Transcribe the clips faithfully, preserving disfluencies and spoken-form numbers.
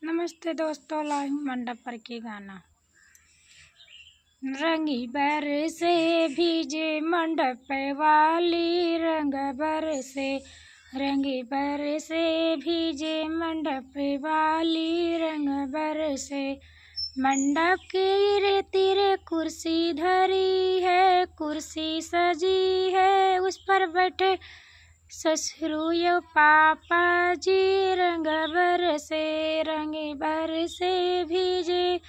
नमस्ते दोस्तों, लाइव मंडप पर के गाना। रंगी बरसे भीजे मंडप वाली, रंग बरसे, रंगी बरसे भीजे मंडप वाली, रंग बरसे। मंडप के इरे तिरे कुर्सी धरी है, कुर्सी सजी है, उस पर बैठे ससुरु यो पापा जी। रंग बरसे, रंग बरसे भीजे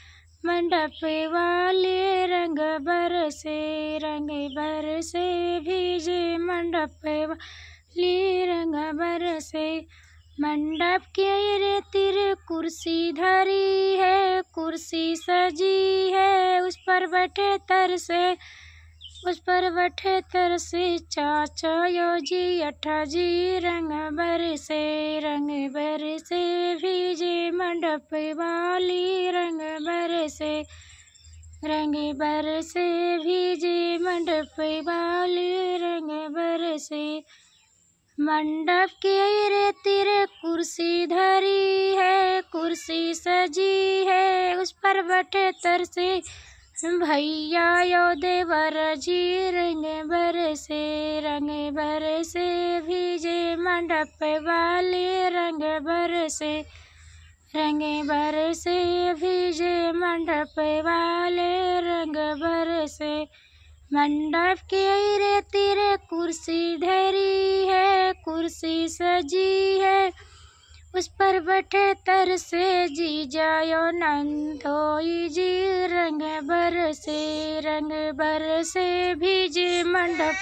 मंडप वाले, रंग बरसे, रंग बरसे भीजे मंडप वाले, रंग बरसे। मंडप के इरे तिरे कुर्सी धरी है, कुर्सी सजी है, उस पर बैठे तरसे, उस पर बैठे तरसे चाचा यो जी, अठा जी। रंग बरसे, रंग बरसे भीजे मंडप वाली, रंग बरसे, रंग बरसे भीजे मंडप वाली, रंग बरसे। मंडप के इरे तिरे कुर्सी धरी है, कुर्सी सजी है, उस पर बैठे तरसे भैया यो देवर जी। रंग बरसे, रंग बरसे भीजे मंडप वाले, रंग बरसे, रंग बरसे भीजे मंडप वाले, रंग बरसे। मंडप के इरे तिरे कुर्सी धरी है, कुर्सी सजी है, उस पर बैठे तरसे जीजा यो नंदोई जी। रंग बरसे, रंग बरसे भीजे मंडप